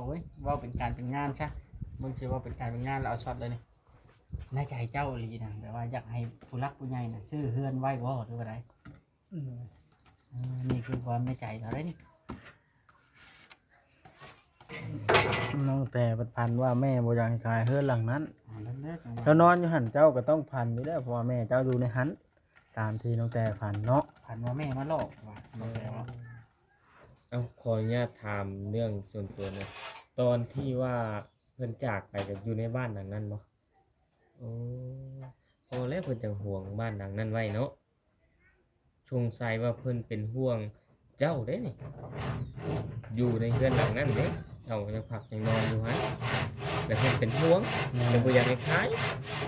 ໂອ້ຍ ເວົ້າເປັນການເປັນງານຊະ ເບິ່ງຊິເວົ້າເປັນການເປັນງານແລ້ວເອົາຊັອດເລີຍນີ້. ໃນໃຈເຈົ້າອີ່ຫຼີນະ ແບບວ່າຢາກໃຫ້ຜູ້ຫຼັກຜູ້ໃຫຍ່ນະຊື້ເຮືອນໄວ້ບໍ່ ຫຼືວ່າໃດ? ອືມ ເອີ ນີ້ຄືຄວາມໃນໃຈລາວເດ້ນີ້. ນ້ອງແຕ່ພັດຝັນວ່າແມ່ບໍ່ຢາກໃຫ້ຂາຍເຮືອນຫຼັງນັ້ນ. ອໍ ນັ້ນແຫຼະ ແລ້ວນອນຢູ່ຫັ້ນເຈົ້າກໍຕ້ອງຝັນຢູ່ແລ້ວ ເພາະວ່າແມ່ເຈົ້າຢູ່ໃນຫັ້ນ ຕາມທີ່ນ້ອງແຕ່ຝັນເນາະ. ຝັນວ່າແມ່ມາຫຼອກວ່າ ນ້ອງແຕ່ວ່າ. ເອົ້າ ຂໍອະນຸຍາດຖາມເລື່ອງສ່ວນຕົວໜ່ອຍ ຕອນທີ່ວ່າເພິ່ນຈາກໄປກໍຢູ່ໃນບ້ານຫຼັງນັ້ນບໍ່? ອໍ ພໍແລ້ວເພິ່ນຈັ່ງຫວງບ້ານຫຼັງນັ້ນໄວ້ເນາະ. ສົງໄສວ່າເພິ່ນເປັນຫ່ວງເຈົ້າເດ້ນີ້ ຢູ່ໃນເຮືອນຫຼັງນັ້ນເດ້ ເຈົ້າຍັງພັກຍັງນອນຢູ່ຫັ້ນ ແລ້ວເພິ່ນເປັນຫ່ວງ ແມ່ນ ເພິ່ນບໍ່ຢາກໃຫ້ຂາຍ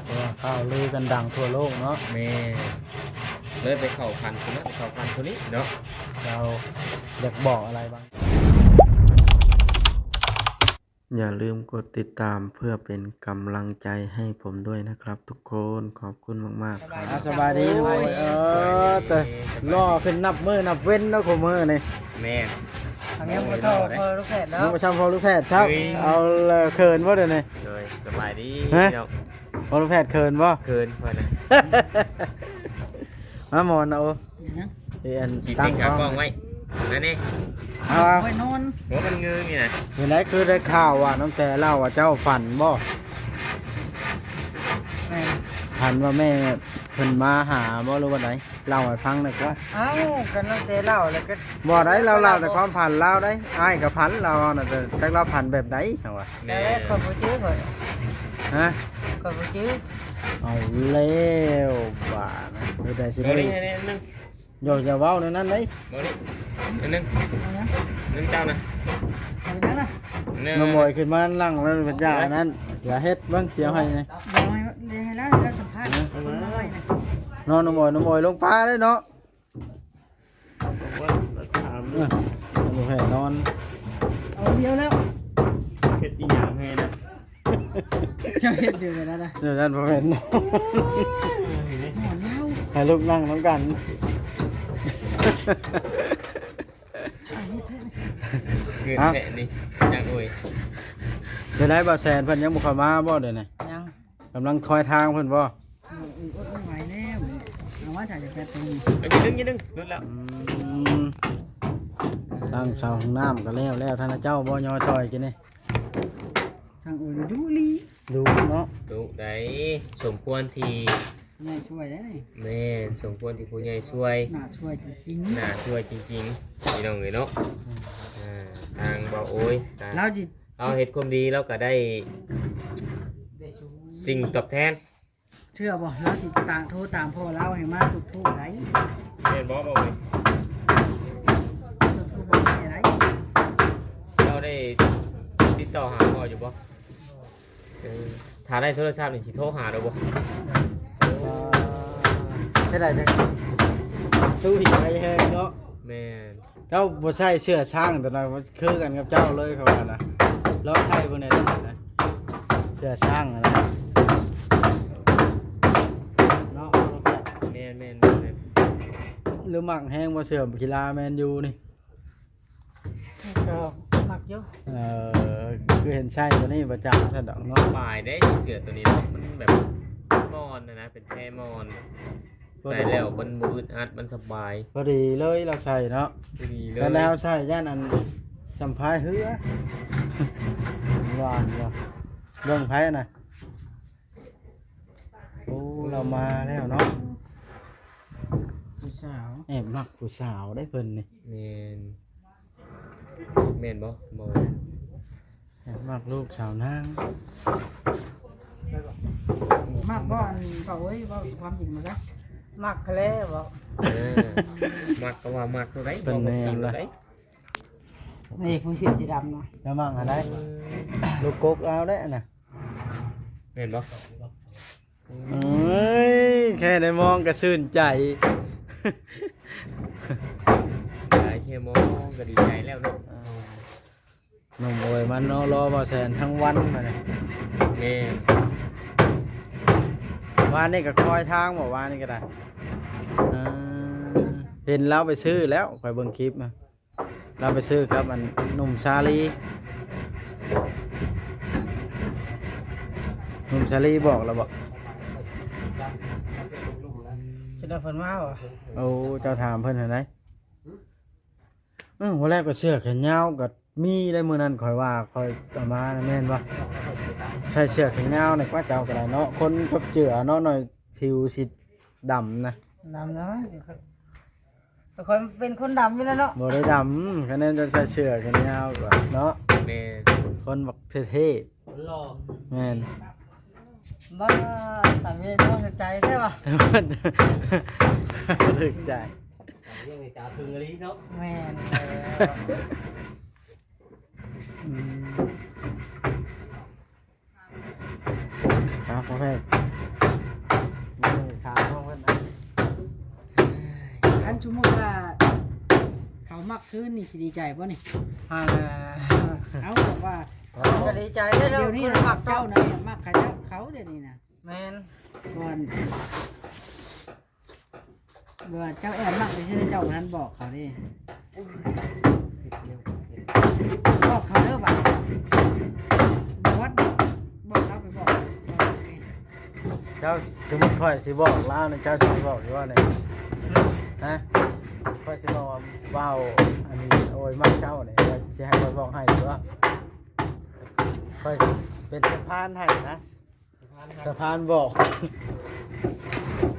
ເພາະວ່າຂ່າວລືກັນດັງທົ່ວໂລກເນາະ. ແມ່ນ ເລີຍໄປເຂົ້າຝັນຜູ້ນັ້ນເຂົ້າຝັນຜູ້ນີ້ເນາະ. ເຈົ້າຢາກບອກອະໄລບາງ อย่าลืมกดติดตามเพื่อเป็นกำลังใจให้ผมด้วยนะครับทุกคน ขอบคุณมากๆ ครับ ສະບາຍດີ ສະບາຍດີ ເອີ ແຕ່ຫຼໍ່ຂຶ້ນນັບມື້ນັບເວັນເນາະ ຄູ່ມື້ນີ້. ແມ່ນ ທາງຍັງບໍ່ເທົ່າພໍ່ລູກແພດເນາະ ຍັງບໍ່ຊ່ຳພໍ່ລູກແພດຊ້ຳ. ເອີຍ ເອົາລະ ເຂີນບໍ່ດຽວນີ້? ໂດຍ ສະບາຍດີ ຮະ ພີ່ນ້ອງ ພໍ່ລູກແພດເຂີນບໍ່? ເຂີນຂ້ອຍນະ ມາໝອນນະ ໂອ ເປັນຫຍັງ? ເອີ ອັນ ຊິຕິດຂາກລ້ອງໄວ້ ນັ້ນນີ້ ເອົາ ເອົາໄວ້ນອນ. ໂອ້ ມັນງືນີ້ນະ ເປັນໄດ? ຄືໄດ້ຂ່າວວ່ານ້ອງແຕ່ເລົ່າວ່າເຈົ້າຝັນບໍ່? ແມ່ນ ຝັນວ່າແມ່ເພິ່ນມາຫາບໍ່ ຫຼືວ່າໃດ? ເລົ່າໃຫ້ຟັງໜ່ອຍກວ່າ. ເອົ້າ ກໍນ້ອງແຕ່ເລົ່າແລ້ວກໍ ບໍ່ໄດ໋ ລາວເລົ່າແຕ່ຄວາມຝັນລາວໄດ໋ ອ້າຍກໍຝັນ ລາວນະ ແຕ່ຈັກລາວຝັນແບບໃດ ເຮົາວ່າ. ແມ່ນ ຂ້ອຍບໍ່ຈື່ຂ້ອຍ ຮະ ຂ້ອຍບໍ່ຈື່. ເອົາແລ້ວບາດນະ ເຮັດໃດຊິໄດ້ ເອົານີ້ໃຫ້ແດ່ໜຶ່ງ ຢ່າ ຢ່າເວົ້າແນວນັ້ນເດ້. ບໍ່ນີ້ ອັນໜຶ່ງ ອັນໜຶ່ງເຈົ້ານະ ເອົາໄປນະ ນ້ອງບອຍຂຶ້ນມາຫຼັງແລ້ວບັດຢ່າອັນນັ້ນ ຢ່າເຮັດເບິ່ງ ຊິເອົາໃຫ້ ເອົາໃຫ້ ໃຫ້ລາວ ໃຫ້ລາວສຳພາດ ເອົາໄວ້ນະ ນ້ອງບອຍ ນ້ອງບອຍລົງປ່າເດ້ເນາະ. ບອກວ່າຖາມ ເອີ ບໍ່ໃຫ້ນອນ ເອົາດຽວແລ້ວ ເຮັດອີ່ຫຍັງໃຫ້ນະ? ເຈົ້າເຮັດດຽວກັນນະ ດຽວນັ້ນບໍ່ແມ່ນ ໃຫ້ລູກນັ່ງນຳກັນ. ເງິນແທ້ນີ້ ຍັງໂອຍ ເປັນໄດ ບ່າວແສນເພິ່ນຍັງບໍ່ເຂົ້າມາບໍ່ດຽວນີ້? ຍັງ ກຳລັງຄອຍທາງເພິ່ນບໍ່? ອືມ ອືມ ອົດບໍ່ໄຫວແລ້ວ ເອົາວ່າຖ້າຈະແປດຕົວນີ້ ເອີ ຢ່າດຶງ ຢ່າດຶງ ຫຼຸດແລ້ວ. ອືມ ສ້າງເສົາຫ້ອງນ້ຳກໍແລ້ວແລ້ວ ທ່ານເຈົ້າບໍ່ຍໍຊ່ອຍກິນນີ້? ຊ່າງໂອຍດຸລີ ດຸເນາະ ດຸໄດ໋ ສົມຄວນທີ່ຜູ້ໃຫຍ່ຊ່ວຍໄດ໋. ແມ່ນ ສົມຄວນທີ່ຜູ້ໃຫຍ່ຊ່ວຍ ໜ້າຊ່ວຍຈິງໆ ໜ້າຊ່ວຍຈິງໆ ພີ່ນ້ອງເອີຍເນາະ. ອືມ ອ່າ ທາງບ່າວໂອຍ ລາວຊິ ເຮົາເຮັດຄວາມດີ ລາວກໍໄດ້ສິ່ງຕອບແທນ. ເຊື່ອບໍ່? ລາວຊິຕາມ ໂທຕາມພໍ່ລາວໃຫ້ມາຈຸດທູບໄດ໋. ແມ່ນບໍ່ ບ່າວໂອຍ? ຈຸດທູບບໍ່ໄດ້ໄດ໋. ເຈົ້າໄດ້ຕິດຕໍ່ຫາພໍ່ຢູ່ບໍ່? ເອີ ຖ້າໄດ້ໂທລະສັບນີ້ຊິໂທຫາໂລດບໍ່? ເອີ ເຮັດໄດ້ເດີ ສູ້ຫີໄວແຮງເນາະ. ແມ່ນ. ເຈົ້າບໍ່ໃສ່ເສື້ອຊ້າງຕົວນັ້ນ ຄືກັນກັບເຈົ້າເລີຍ ເຂົາວ່ານະ. ລອງໃສ່ເບິ່ງແດ່ຕົວນັ້ນນະ ເສື້ອຊ້າງນະ ເນາະ. ແມ່ນໆໆໆ. ຫຼືມັກແຮງບໍ່ ເສື້ອກິລາແມນຢູນີ້? ກໍມັກຢູ່. ເອີ ຄືເຫັນໃສ່ຕົວນີ້ປະຈຳຊັ້ນດອກເນາະ. ສະບາຍເດ້ເສື້ອຕົວນີ້ເນາະ ມັນແບບມ່ອນນະ ເປັນແພມ່ອນ. ໃສ່ແລ້ວມັນບໍ່ອຶດອັດ ມັນສະບາຍ. ພໍດີເລີຍລາວໃສ່ເນາະ. ພໍດີເລີຍ. ຄັນລາວໃສ່ຢ້ານອັນສຳພາຍເຮືອ ຫວານບໍ່? ເບິ່ງໃຜນະ. ໂອ້ ລາວມາແລ້ວເນາະ. ຜູ້ສາວ ແອບມັກຜູ້ສາວໄດ໋ເພິ່ນນີ້. ແມ່ນ. ແມ່ນບໍ່? ບໍ່. ແອບມັກລູກສາວນາງ. ມັກບໍ່? ອັນເຂົາເອີຍ ເວົ້າຄວາມຈິງມາຊະ. ມັກແທ້ແຫຼະບໍ່? ເອີ ມັກກໍວ່າມັກໂລດໄດ໋. ເພິ່ນແມ່ນລະ. ນີ້ຜູ້ເສື້ອສີດຳນະ. ຈະມັກອັນໃດ? ລູກກົກລາວເດ້ນະ. ແມ່ນບໍ່? ເອີຍ ແຄ່ໄດ້ມອງກໍຊື່ນໃຈ. ໄດ້ແຄ່ມອງກໍດີໃຈແລ້ວເນາະ. ເອີ ນ້ອງໂອຍມັນເນາະ ລໍບ່າວແສນທັງວັນມານີ້. ແມ່ນ. ວານນີ້ກໍຄອຍທາງບໍ່ ວານນີ້ກໍໄດ້. ເອີ ເຫັນລາວໄປຊື້ແລ້ວ ຂ້ອຍເບິ່ງຄລິບນະ. ລາວໄປຊື້ກັບອັນໜຸ່ມຊາລີ. ສາລີບອກແລ້ວບໍ່? ຈະໄດ້ເພິ່ນມາບໍ່? ໂອ້ ເຈົ້າຖາມເພິ່ນຫັ້ນໃດ. ເອີ ວ່າແລ້ວກໍເສື້ອແຂນຍາວກໍມີໄດ໋ ມື້ນັ້ນຂ້ອຍວ່າຂ້ອຍເອົາມານະ ແມ່ນບໍ່? ໃສ່ເສື້ອແຂນຍາວນີ້ກວ່າເຈົ້າກໍໄດ້ເນາະ ຄົນກັບເຈື່ອເນາະ ໜ້ອຍຜິວຊິດຳນະ. ດຳເນາະ ຂ້ອຍເປັນຄົນດຳຢູ່ແລ້ວເນາະ. ບໍ່ໄດ້ດຳ ຄະແນນຈະໃສ່ເສື້ອແຂນຍາວກວ່າເນາະ. ແມ່ນ ຄົນບັກເທ່ໆ ຄົນຫຼໍ່. ແມ່ນ ບໍ່ ສາມີເນາະ ຖືກໃຈແທ້ວ່າ ຖືກໃຈ. ສາມີນີ້ຕາເຖິງອີ່ຫຼີເນາະ. ແມ່ນ ອືມ ເອົາ ພໍ່ແພດ ນີ້ຖາມນ້ອງເພິ່ນນະ. ຄັນສົມມຸດວ່າເຂົາມັກຄືນນີ້ ຊິດີໃຈບໍ່ນີ້? ອ່າ ເອົາ ແບບວ່າ ກໍດີໃຈເດ້ ດຽວນີ້ນະ ມັກເຈົ້ານະ ຢາກມັກເຂົາເຈົ້າ ເຂົາດຽວນີ້ນະ. ແມ່ນ ກ່ອນ ວ່າເຈົ້າແອບມັກ ເຈົ້າບໍ່ທັນບອກເຂົາເດ້. ບອກເຂົາເດີບາດ ບອກ ບອກລາວໄປບອກ. ເຈົ້າ ສົມມຸດຂ້ອຍຊິບອກລາວນີ້ ເຈົ້າຊິບອກຢູ່ວ່ານີ້ ຮະ? ຂ້ອຍຊິບອກວ່າ ເວົ້າ ອັນນີ້ ໂອ້ຍ ມັກເຈົ້ານີ້ ຂ້ອຍຊິໃຫ້ຂ້ອຍບອກໃຫ້ຢູ່ວ່າ ຂ້ອຍເປັນສະພານໃຫ້ນະ. ສະພານບອກ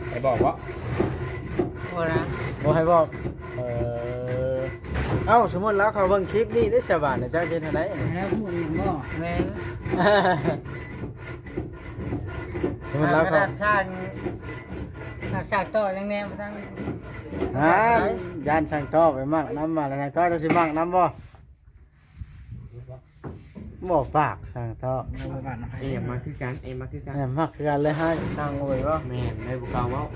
ໃຫ້ບອກບໍ່? ບໍ່ນະ ບໍ່ໃຫ້ບອກ. ເອີ ເອົ້າ ສົມມຸດລາວເຂົາເບິ່ງຄລິບນີ້ໄດ້ສະບາຍນະ ເຈົ້າເຮັດແນວໃດ? ແລ້ວຮູ້ເອງບໍ່? ແມ່ນ ສົມມຸດລາວເຂົາ ຂະໜາດຊ່າງ ຂະໜາດຊ່າງຕໍ່ຍັງແນມທາງ ອ່າ ຢ້ານຊ່າງຕໍ່ໄປມັກນຳ ມາແລ້ວຊ່າງຕໍ່ເຈົ້າຊິມັກນຳບໍ່? ບໍ່ປາກຊ່າງເທາະ. ເອີ ມາຄືກັນ ເອີ ມາຄືກັນ ແມ່ນ ມັກຄືກັນເລີຍ ໃຫ້ຊ່າງໂອຍບໍ່? ແມ່ນ ໄດ້ຜູ້ເກົ່າເວົ້າ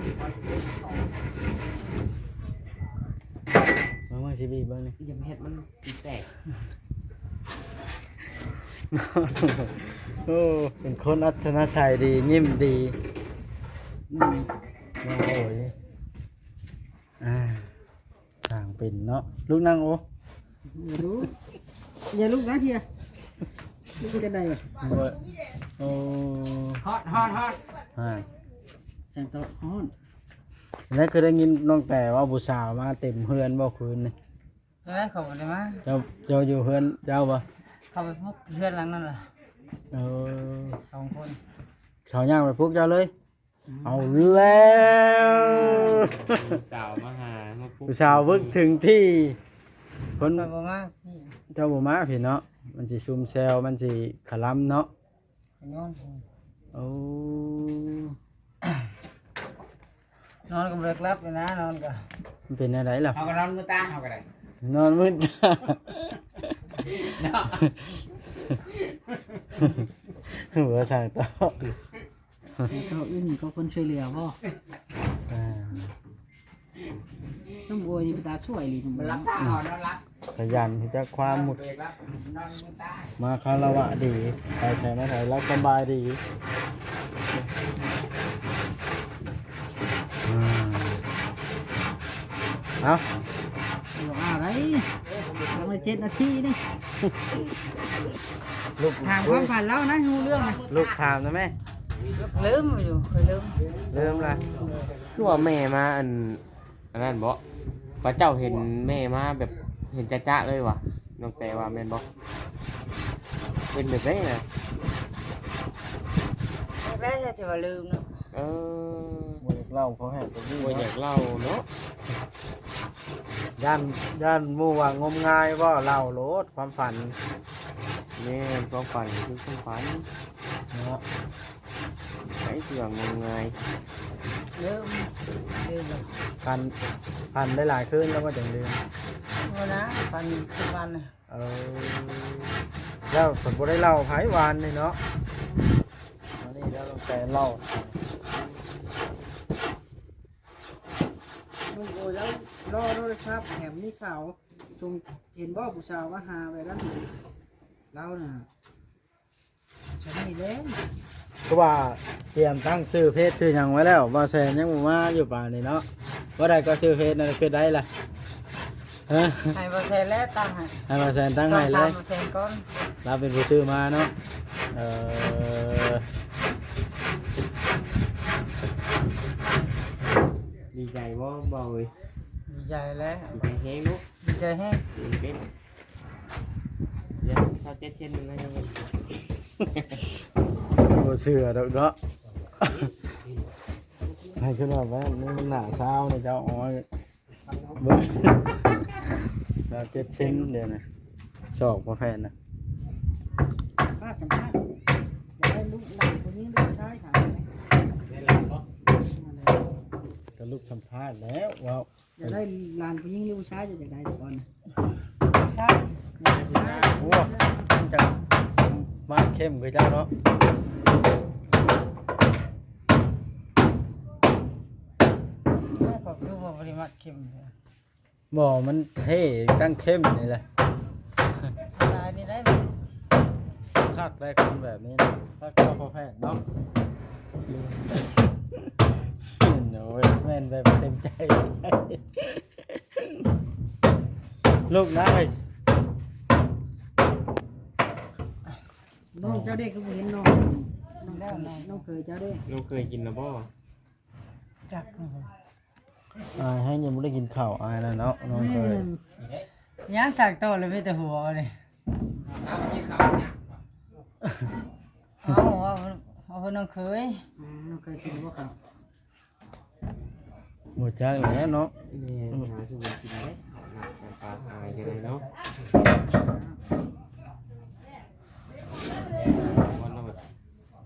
ເບິ່ງ ເບິ່ງຊິບີບເບິ່ງນີ້ ຢ່າມາເຮັດມັນຕິແຕກ. ໂອ້ ເປັນຄົນອັດສະນະໄສດີ ຍິ້ມດີ. ອືມ ໂອ້ຍ ອ່າ ຊ່າງເປັນເນາະ ລູກນັ່ງໂອ. ຢ່າລຸກ ຢ່າລຸກນະເທຍ ລຸກຈັ່ງໃດ? ບໍ່ ໂອ້ ຮ້ອນ ຮ້ອນ ຮ້ອນ ຮະ ຊ່າງເທາະ ຮ້ອນ. ແລ້ວຄືໄດ້ຍິນນ້ອງແຕເວົ້າຜູ້ສາວມາເຕັມເຮືອນບໍ່ຄືນນີ້? ເອີ ເຂົາບໍ່ໄດ້ມາ. ເຈົ້າ ເຈົ້າຢູ່ເຮືອນເຈົ້າບໍ່? ເຂົາໄປປຸກເຮືອນຫຼັງນັ້ນລະ. ເອີ ສອງຄົນ ເຂົາຍ່າງໄປປຸກເຈົ້າເລີຍ. ເອົາແລ້ວ ຜູ້ສາວມາຫາ ມາປຸກ ຜູ້ສາວວຶກເຖິງທີ່. ຄົນ ຂ້ອຍບໍ່ມາ ເຈົ້າບໍ່ມາພີ້ເນາະ ມັນຊິຊຸມແຊວ ມັນຊິຄະລຳເນາະ. ນອນ ໂອ້ ນອນກໍບໍ່ໄດ້ຫຼັບເລີຍນະ ນອນກໍ ມັນເປັນແນວໃດລະ? ເຮົາກໍນອນມືດຕາ ເຮົາກໍໄດ້ ນອນມືດຕາເນາະ. ບໍ່ຊ່າງເທາະ ເຈົ້າອື່ນກໍຄົນຊ່ວຍເຫຼືອບໍ່? ອ່າ ນ້ອງໂອຍນີ້ເປັນຕາຊ່ວຍອີ່ຫຼີ ນ້ອງໂອຍ ຂະຫຍັນ ຮູ້ຈັກຄວາມ ມາຄາລະວະດີ ໄປໃສມາໃສລາວສະບາຍດີ. ອືມ ເອົາ ເອົາໄດ້ ຍັງໄດ້ເຈັດນາທີນີ້. ລູກ ຖາມຄວາມຝັນລາວນະ ຮູ້ເລື່ອງນະ. ລູກຖາມນະແມ່. ລືມຢູ່ ຂ້ອຍລືມ ລືມລະ. ຄືວ່າແມ່ມາ ອັນ ອັນນັ້ນບໍ່ ວ່າເຈົ້າເຫັນແມ່ມາແບບເຫັນຈະໆເລີຍຫວາ ນ້ອງແຕວ່າແມ່ນບໍ່? ເຫັນແບບໃດນະ? ແລ້ວຈະວ່າລືມເນາະ. ເອີ ບໍ່ຢາກເລົ່າພໍແຮງ ບໍ່ຢາກເລົ່າເນາະ. ຢ້ານ ຢ້ານໝູ່ວ່າງົມງາຍບໍ່ ເລົ່າໂລດຄວາມຝັນ. ແມ່ນ ຄວາມຝັນຄືຄວາມຝັນເນາະ. ໃຜຊິວ່າງົມງາຍ? ລືມ ລືມແລ້ວ. ຝັນ ຝັນໄດ້ຫຼາຍຄືນແລ້ວບໍ່ຈັ່ງລືມ? ບໍ່ນະ ຝັນຄືວານນະ. ເອີ ແລ້ວເພິ່ນບໍ່ໄດ້ເລົ່າໃຜວານນີ້ເນາະ. ອັນນີ້ແລ້ວຕັ້ງແຕ່ເລົ່າ ໂອ້ຍ ແລ້ວລໍໂທລະສັບແຖມມີສາວ ສົ່ງ ເຫັນບໍ່ ຜູ້ສາວມາຫາໄປນັ້ນ ລາວນະ. ຊະນີ້ແຫຼະ ຄືວ່າຕຽມຕັ້ງຊື່ເພຈຊື່ຫຍັງໄວ້ແລ້ວ ບ່າວແສນຍັງບໍ່ມາຢູ່ປານນີ້ເນາະ. ບໍ່ໄດ້ກໍຊື່ເພຈນັ້ນຄືໄດ້ລະ ຮະ ໃຫ້ບ່າວແສນແລ້ວຕັ້ງໃຫ້ ໃຫ້ບ່າວແສນຕັ້ງໃຫ້ເລີຍ. ຕ້ອງຖາມບ່າວແສນກ່ອນ ລາວເປັນຜູ້ຊື່ມາເນາະ. ເອີ ດີໃຈບໍ່ ບ່າວເອີຍ? ດີໃຈແລ້ວ ດີໃຈແຮງເນາະ ດີໃຈແຮງ ຕື່ນເຕັ້ນ ດຽວຊາວເຈັດເຊັນໜຶ່ງໃຫ້ເງິນ ບໍ່ເຊື່ອດອກເນາະ ໃຫ້ຂຶ້ນມາແບບນີ້ມັນໜ້າຊາວນີ້ເຈົ້າເອົາໄວ້ ເບິ່ງ ຊາວເຈັດເຊັນ ດຽວນະ ສອກບໍ່ແພນນະ ສຳພາດ ສຳພາດ ຢາກໄດ້ລູກຫຼານຜູ້ຍິງລູກຊາຍ ຖາມແດ່ ກໍລູກສຳພາດແລ້ວ ເວົ້າ ຢາກໄດ້ຫຼານຜູ້ຍິງຫຼືຜູ້ຊາຍ ເຈົ້າຢາກໄດ້ກ່ອນນະ? ຜູ້ຊາຍ ຜູ້ຊາຍ ໂອ້ ມັນຈະມາເຂັ້ມຄືເຈົ້າເນາະ ຂ້ອຍຄືວ່າບໍ່ໄດ້ມັກເຂັ້ມ. ບໍ່ ມັນເທ່ຕັ້ງເຂັ້ມນີ້ແຫຼະ ລາຍນີ້ໄດ້ ຄັກໄດ້ຄົນແບບນີ້ນະ ຄັກເຈົ້າພໍ່ແພດເນາະ ໂອ້ຍ ແມ່ນແບບເຕັມໃຈ ລູກນາຍ ນ້ອງເຈົ້າເດ້ ຄືບໍ່ເຫັນນ້ອງ ນ້ອງເຂີຍເຈົ້າເດ້ ນ້ອງເຂີຍກິນແລ້ວບໍ່? ຈັກ ອາຍແຮງຍັງບໍ່ໄດ້ກິນເຂົ້າ ອາຍນະເນາະ ນ້ອງເຂີຍ ແມ່ນ ຍັງສັກຕໍ່ແລ້ວມີແຕ່ຫົວນີ້ ເອົາ ເອົາ ເອົາ ເອົາ ນ້ອງເຂີຍ ອືມ ນ້ອງເຂີຍກິນບໍ່ເຂົ້າ ບໍ່ຈັກແລ້ວເນາະ ແມ່ນ ຫາຊື່ບໍ່ກິນເດ້ ນ້ຳປາອາຍກໍໄດ້ເນາະ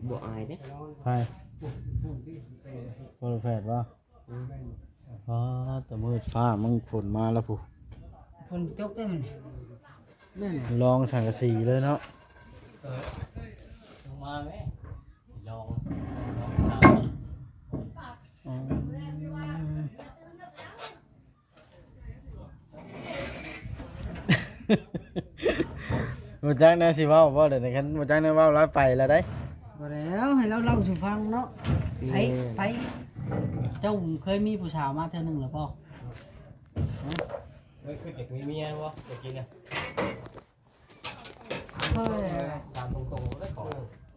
ບໍ່ອາຍເດ້ ໃຜ ພໍ່ແພດບໍ່? ອືມ ອໍ ແຕ່ມືດຟ້າມັນຝົນມາແລ້ວພຸ້ນ ຝົນຕົກເດ້ມັນ ແມ່ນລອງສັງກະສີເລີຍເນາະ ເອີ ລົງມາແມ່ ລອງ ອືມ ບໍ່ຈັກແນວຊິເວົ້າບໍ່ ດຽວນີ້ ຄັນບໍ່ຈັກແນວເວົ້າລາວໄປແລ້ວໄດ໋ ບໍ່ແລ້ວ ໃຫ້ລາວເລົ່າສູ່ຟັງເນາະ ໃຜ ໃຜ ເຈົ້າເຄີຍມີຜູ້ສາວມາເທື່ອໜຶ່ງແລ້ວບໍ່? ເອີຍ ຄືຈະມີເມຍບໍ່ ຕະກີ້ນະ ເອີຍ ຖາມຕົງ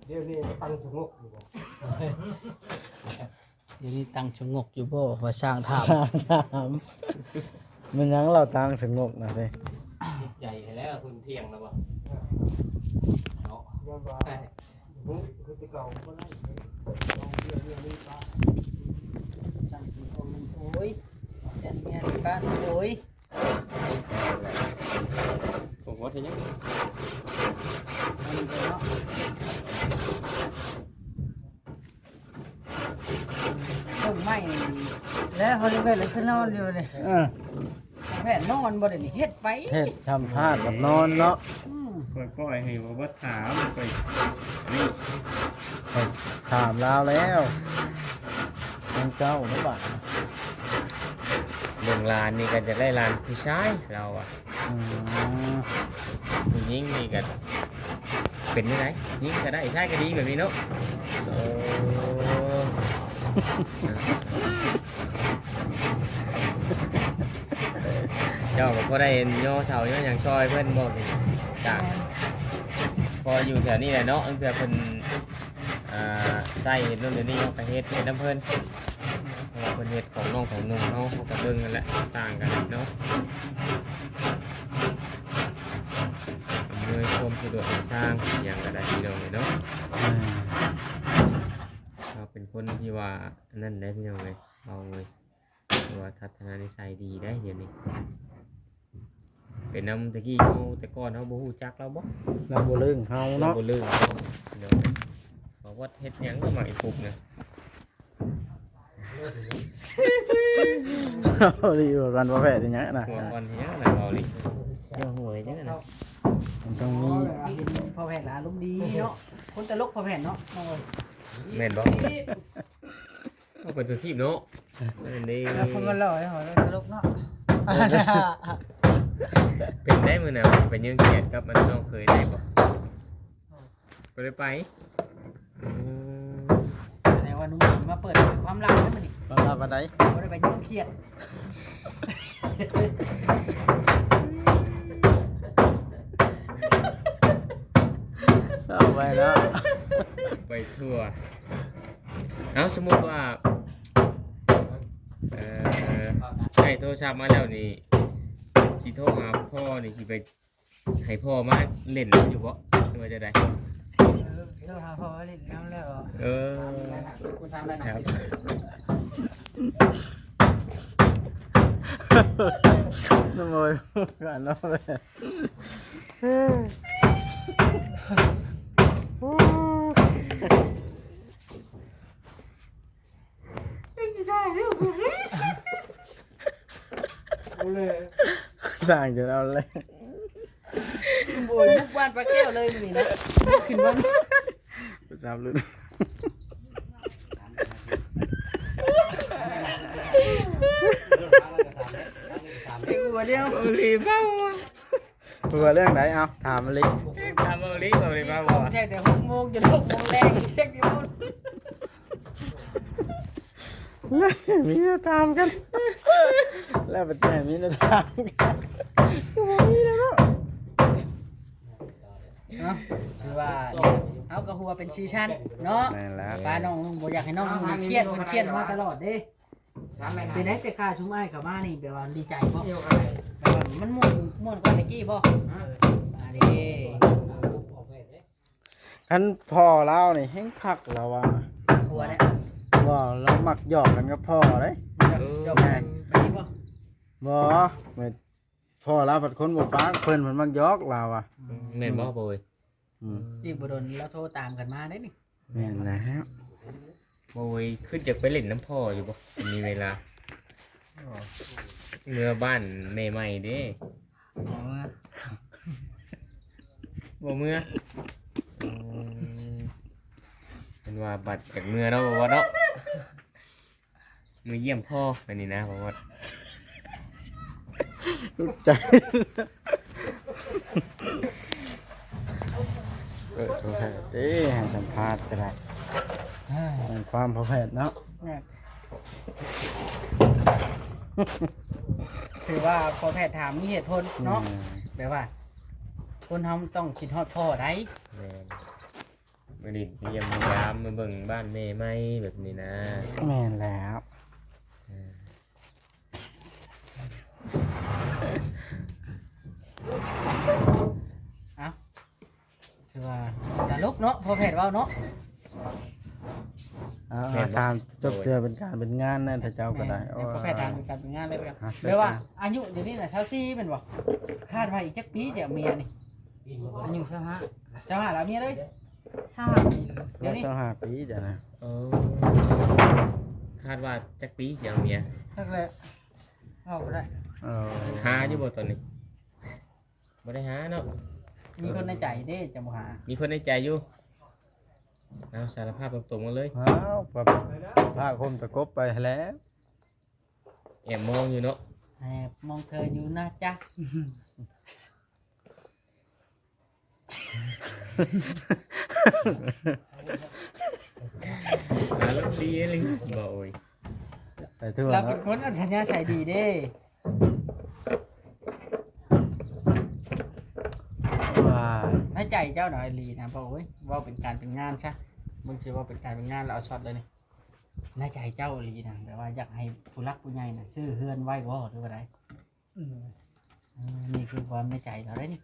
ໆ ດຽວນີ້ຕັ້ງສະຫງົບຢູ່ບໍ່? ດຽວນີ້ຕັ້ງສະຫງົບຢູ່ບໍ່ ວ່າຊ່າງຖາມ ຊ່າງຖາມ ແມ່ນຫຍັງລາວຕັ້ງສະຫງົບນະເດ້ ຈິດໃຈແລ້ວ ເພິ່ນທ່ຽງແລ້ວບໍ່ ເນາະ ຍ້ອນວ່າ ຄືແຕ່ເກົ່າບໍ່ໄດ້ ໂອ້ຍ ແມ່ນການ ໂອ້ຍ ໂອ້ໂຫ ເຮັດຫຍັງ ເບິ່ງໃໝ່ ແລ້ວເຮົາໄດ້ແມ່ນແລ້ວຄືນອນຢູ່ນີ້ ເອີ ແພດນອນບໍ່ໄດ້ນີ້ ເຮັດໄປ ເຮັດສຳພາດກັບນອນເນາະ ອືມ ຂ້ອຍປ່ອຍໃຫ້ວ່າ ວ່າຖາມ ຂ້ອຍ ນີ້ ຂ້ອຍຖາມລາວແລ້ວ ຂອງເຈົ້າເນາະບາດ ເບິ່ງຫຼານນີ້ກໍຢາກໄດ້ຫຼານຜູ້ຊາຍ ລາວວ່າ ອືມ ຜູ້ຍິງນີ້ກໍເປັນຈັ່ງໃດ? ຍິງກໍໄດ້ ຊາຍກໍດີ ແບບນີ້ເນາະ ໂອ້ ເຈົ້າກໍພໍໄດ້ຍໍເສົາຍໍຫຍັງຊ່ອຍເພິ່ນບໍ່? ກະພໍຢູ່ແຖວນີ້ແຫຼະເນາະ ເທື່ອເພິ່ນ ອ່າ ໃຊ້ເຮັດໂນ່ນເຮັດນີ້ ເຮົາກໍເຮັດ ເຮັດນຳເພິ່ນ ເພາະວ່າເພິ່ນເຮັດຂອງນ້ອງຂອງໜຸ່ມເຮົາ ເຮົາກໍເບິ່ງຫັ້ນແຫຼະ ຕ່າງກັນເນາະ ອຳນວຍຄວາມສະດວກໃຫ້ຊ່າງ ອີ່ຫຍັງກໍໄດ້ ພີ່ນ້ອງເອີຍເນາະ ແມ່ນ ເຮົາເປັນຄົນທີ່ວ່າ ອັນນັ້ນໄດ໋ ພີ່ນ້ອງເອີຍ ເວົ້າເລີຍ ຖືວ່າທັດທະນະນິໄສດີໄດ໋ ດຽວນີ້ ເປັນນຳແຕ່ກີ້ເຮົາ ແຕ່ກ່ອນເຮົາບໍ່ຮູ້ຈັກລາວບໍ່? ລາວບໍ່ເລີ້ງເຮົາເນາະ ລາວບໍ່ເລີ້ງເຮົາ ເນາະ ເຂົາວ່າເຮັດຫຍັງກໍໝາກອີປຸບນະ ເອົາດີກວ່າກັນ ບໍ່ແພ້ເຮັດຫຍັງນະ ຫົວກ່ອນເຮັດຫຍັງນະ ເອົາດີ ເຈົ້າຫົວເຮັດຫຍັງນະ ມັນຕ້ອງມີ ພໍ່ແພດລະອາລົມດີເນາະ ຄົນຕະຫຼົກພໍ່ແພດເນາະ ແມ່ນບໍ່? ເອົາໄປຕົວທີບເນາະ ນັ້ນເດ້ ແລ້ວຄົນມາເລົ່າໃຫ້ເຮົາເລີຍຕະຫຼົກເນາະ ເປັນໄດ້ມື້ນັ້ນ ໄປຍື່ນຂຽດກັບອັນນ້ອງເຂີຍໄດ້ບໍ່? ບໍ່ໄດ້ໄປ ອືມ ສະແດງວ່າໜຸ່ມມາເປີດເຜີຍຄວາມລັບເດ້ມື້ນີ້ ຄວາມລັບອັນໃດ? ບໍ່ໄດ້ໄປຍື່ນຂຽດ ເອົາໄປແລ້ວ ໄປທົ່ວ. ເອົາ ສົມມຸດວ່າ ເອີ ໄດ້ໂທລະສັບມາແລ້ວນີ້ ຊິໂທຫາພໍ່ນີ້ ຊິໄປໃຫ້ພໍ່ມາຫຼິ້ນນຳຢູ່ບໍ່ ຫຼືວ່າຈັ່ງໃດ? ເອີ ໂທຫາພໍ່ມາຫຼິ້ນນຳແລ້ວ. ເອີ ນຳໂອຍ ກັນເນາະ. ສ້າງຈົນເອົາແລ້ວ ໂອ້ຍ ບຸກບ້ານປາແກ້ວເລີຍມື້ນີ້ນະ ຂຶ້ນບ້ານ ປະຈຳລຸ້ນ ເປັນຫົວດຽວ ເວົ້າເລີຍເວົ້າ ຫົວເລື່ອງໃດ? ເອົາ ຖາມມາເລີຍ ຖາມມາເລີຍ ເວົ້າເລີຍວ່າ ແທ້ແຕ່ຫົກໂມງຈົນຫົກໂມງແລງ ເຊັກຢູ່ພຸ້ນ ແລ້ວເສຍງເມຍຖາມກັນ ແລ້ວບັດແທ້ເມຍຖາມກັນ ຄືບໍ່ມີແລ້ວເນາະ. ເນາະ ຄືວ່າເຮົາກໍຫົວເປັນຊີຊັນເນາະ ແມ່ນແລ້ວ ປ້ານ້ອງລຸງບໍ່ຢາກໃຫ້ນ້ອງລຸງຄຽດ ເພິ່ນຄຽດມາຕະຫຼອດເດ້. ເປັນໄດ ແຕ່ຂ້າຊຸມອ້າຍເຂົ້າມານີ້ ແບບວ່າດີໃຈບໍ່? ແບບວ່າມັນມ່ວນ ມ່ວນກວ່າແຕ່ກີ້ບໍ່? ອັນນີ້ ຄັນພໍ່ລາວນີ້ແຮງຄັກລາວວ່າ ຜົວແຫຼະ ບໍ່ ລາວມັກຫຍອກກັນກັບພໍ່ເດ້ ຫຍອກກັນແບບນີ້ບໍ່? ບໍ່ ແມ່ນ ພໍ່ລາວພັດຄົນບໍ່ປາກ ເພິ່ນ ເພິ່ນມັກຫຍອກລາວວ່າ ແມ່ນບໍ່ ອືມ ໂອ້ຍ? ອືມ ອີກບໍ່ດົນລາວໂທຕາມກັນມາເດ້ນີ້. ແມ່ນແລ້ວ ໂອ້ຍ ຄືຈະໄປຫຼິ້ນນຳພໍ່ຢູ່ບໍ່ ມີເວລາ ເມືອບ້ານແມ່ໃໝ່ເດ້ ບໍ່ເມືອ ບໍ່ເມືອ ອືມ ເພິ່ນວ່າບັດຈາກເມືອເນາະ ບໍ່ວ່າເນາະ. ມາຢ້ຽມພໍ່ອັນນີ້ນະ ບໍ່ວ່າ ໃຈ ເອີ ພໍ່ແພດເດ້ ໃຫ້ສຳພາດກໍໄດ້ ເອີ ແມ່ນຄວາມພໍ່ແພດເນາະ ແມ່ນ ຖືວ່າພໍ່ແພດຖາມມີເຫດຜົນເນາະ ອືມ ແບບວ່າຄົນເຮົາມັນຕ້ອງຄິດຮອດພໍ່ໃດ໋ ແມ່ນ. ມາຫຼິ້ນມາຢ້ຽມມາຢາມ ມາເບິ່ງບ້ານແມ່ໃໝ່ແບບນີ້ນະ ແມ່ນແລ້ວ ເອີ ເອົ້າ ຖືວ່າຕະຫຼົກເນາະ ພໍ່ແພດເວົ້າເນາະ ເອົາ ແມ່ນບໍ່? ຖາມຈົບເທື່ອເປັນການເປັນງານນະ ຖ້າເຈົ້າກໍໄດ້ ແມ່ນ ໂອ້ຍ ພໍ່ແພດຖາມເປັນການເປັນງານເລີຍ ອ່ະ ແບບວ່າ ເປັນ ອາຍຸດຽວນີ້ນະ ຊາວສີ່ ແມ່ນບໍ່? ຄາດວ່າອີກຈັກປີຈະເອົາເມຍນີ້? ອາຍຸຊາວຫ້າ ຊາວຫ້າແລ້ວເອົາເມຍເລີຍ? ຊາວຫ້າປີ ດຽວນີ້ ຊາວຫ້າປີຈ້ະນະ ເອີ ຄາດວ່າຈັກປີຊິເອົາເມຍ? ຈັກແຫຼະ ເວົ້າບໍ່ໄດ້ ເອີ ຫາຢູ່ບໍ່ຕອນນີ້? ບໍ່ໄດ້ຫາເນາະ ມີຄົນໃນໃຈເດ້ ຈະບໍ່ຫາ ມີຄົນໃນໃຈຢູ່ ເອົາ ສາລະພາບຕົງໆມາເລີຍ ອ້າວ ພາຄົມຕະກົບໄປຫັ້ນແຫຼະ ແອບມອງຢູ່ເນາະ ແອບມອງເທີຢູ່ນະຈ໊ະ ອາລົມດີອີ່ຫຼີ ບໍ່ໂອ້ຍ ໄປທົ່ວ ລາວເປັນຄົນອັດທະຍາໄສດີເດ້ ວ້າຍ ໃນໃຈເຈົ້ານະອີ່ຫຼີນະ ບໍ່ໂອ້ຍ ເວົ້າເປັນການເປັນງານຊະ ມຶງຊິເວົ້າເປັນການເປັນງານ ແລ້ວເອົາຊັອດເລີຍນີ້ ໃນໃຈເຈົ້າອີ່ຫຼີນະ ແບບວ່າຢາກໃຫ້ຜູ້ຫຼັກຜູ້ໃຫຍ່ນະ ຊື້ເຮືອນໄວ້ບໍ່ ຫຼືວ່າໃດ? ອືມ ເອີ ນີ້ຄືຄວາມໃນໃຈລາວເດ້ນີ້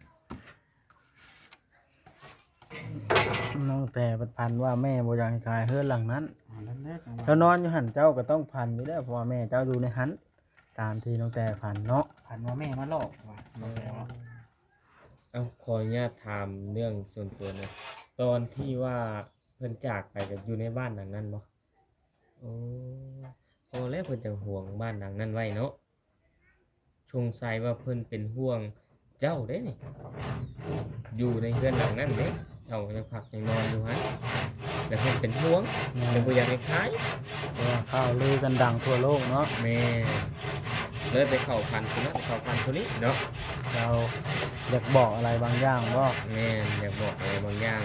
ນ້ອງແຕ່ພັດຝັນວ່າແມ່ບໍ່ຢາກໃຫ້ຂາຍເຮືອນຫຼັງນັ້ນ ເຈົ້ານອນຢູ່ຫັ້ນ ເຈົ້າກໍຕ້ອງຝັນຢູ່ແລ້ວ ເພາະວ່າແມ່ເຈົ້າຢູ່ໃນຫັ້ນ ຕາມທີ່ນ້ອງແຕ່ຝັນເນາະ ຝັນວ່າແມ່ມາຫຼອກວ່າ ນ້ອງແຕ່ເວົ້າ ເອົ້າ ຂໍອະນຸຍາດຖາມເລື່ອງສ່ວນຕົວໜ່ອຍ ຕອນທີ່ວ່າເພິ່ນຈາກໄປກໍຢູ່ໃນບ້ານຫຼັງນັ້ນບໍ່? ໂອ້ ພໍແລ້ວເພິ່ນຈັ່ງຫວງບ້ານຫຼັງນັ້ນໄວ້ເນາະ ສົງໄສວ່າເພິ່ນເປັນຫ່ວງເຈົ້າເດ້ນີ້ ຢູ່ໃນເຮືອນຫຼັງນັ້ນເດ້ ເຈົ້າຍັງພັກຍັງນອນຢູ່ຫັ້ນ ແລ້ວເພິ່ນເປັນຫ່ວງ ແມ່ນ ເພິ່ນບໍ່ຢາກໃຫ້ຂາຍ ເພາະວ່າຂ່າວລືກັນດັງທົ່ວໂລກເນາະ ແມ່ນ ເລີຍໄປເຂົ້າຝັນຜູ້ນັ້ນເຂົ້າຝັນຜູ້ນີ້ເນາະ ເຈົ້າຢາກບອກອະໄລບາງຢ່າງບໍ່? ແມ່ນ ຢາກບອກອະໄລບາງຢ່າງ.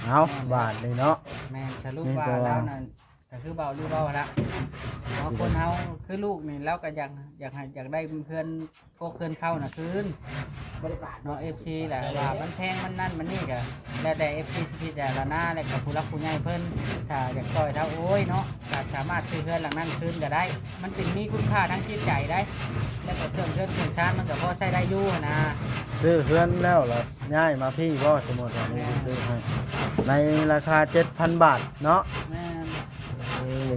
ເອົາ ບາດນີ້ເນາະ ແມ່ນ ສະຫຼຸບວ່າລາວນັ້ນ ກໍຄືເວົ້າຫຼືເວົ້າຫັ້ນລະເນາະ ຄົນເຮົາຄືລູກນີ້ ລາວກໍຢາກ ຢາກໃຫ້ ຢາກໄດ້ເຮືອນ ກໍເຮືອນເຊົ່ານະຄືນເນາະ ເອັຟຊີ ແຫຼະ ວ່າມັນແພງ ມັນນັ້ນມັນນີ້ ກໍແລ້ວແຕ່ເອັຟຊີຊິພິຈາລະນາ ແລ້ວກໍຜູ້ຫຼັກຜູ້ໃຫຍ່ເພິ່ນ ຖ້າຢາກຊ່ອຍເຮົາໂອ້ຍເນາະ ກໍສາມາດຊື້ເຮືອນຫຼັງນັ້ນຄືນກໍໄດ້ ມັນເປັນມີຄຸນຄ່າທາງຈິດໃຈໄດ໋ ແລ້ວກໍເຄື່ອງເຮືອນເຄື່ອງຊານມັນກໍພໍໃຊ້ໄດ້ຢູ່ຫັ້ນນະ. ຊື້ເຮືອນແລ້ວລະຍ້າຍມາພີ້ບໍ່? ສົມມຸດວ່າມີຜູ້ຊື້ໃຫ້ໃນລາຄາເຈັດພັນບາດເນາະ. ແມ່ນ. ອືມ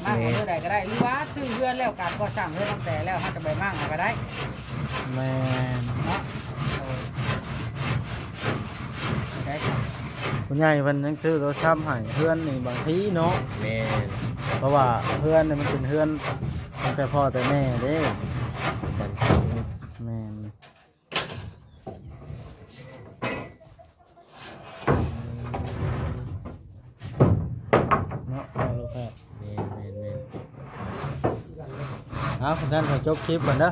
ມາເອົາມື້ໃດກໍໄດ້ ຫຼືວ່າຊື້ເຮືອນແລ້ວ ການກໍ່ສ້າງເຮືອນຕັ້ງແຕ່ແລ້ວ ເຮົາຈະໄປມ້າງເອົາກໍໄດ້. ແມ່ນ ເນາະ. ໄດ້ ຜູ້ໃຫຍ່ເພິ່ນຍັງຊື້ໂທລະສັບໃຫ້ ເຮືອນນີ້ບາງທີເນາະ. ແມ່ນ ເພາະວ່າເຮືອນນີ້ມັນເປັນເຮືອນຕັ້ງແຕ່ພໍ່ແຕ່ແມ່ເດ້. ແມ່ນ. ເນາະ ເອົາລູກແພດ ແມ່ນໆໆ ເອົາ ທ່ານຂໍຈົບຄລິບກ່ອນເດີ.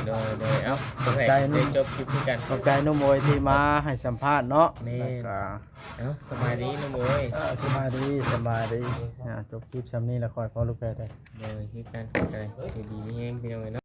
ໂດຍໆ ເອົາ ຂອບໃຈ ໄດ້ຈົບຄລິບຄືກັນ ຂອບໃຈໜຸ່ມໂອຍທີ່ມາໃຫ້ສຳພາດເນາະ. ແມ່ນ ແລ້ວກໍ ເອົາ ສະບາຍດີໜຸ່ມໂອຍ. ເອີ ສະບາຍດີ ສະບາຍດີ. ຈົບຄລິບຊ່ຳນີ້ລະ ຂ້ອຍຂໍລູກແພດເດີ. ໂດຍ ຄືກັນ ຂອບໃຈ ຢູ່ດີມີແຮງ ພີ່ນ້ອງເອີຍເນາະ.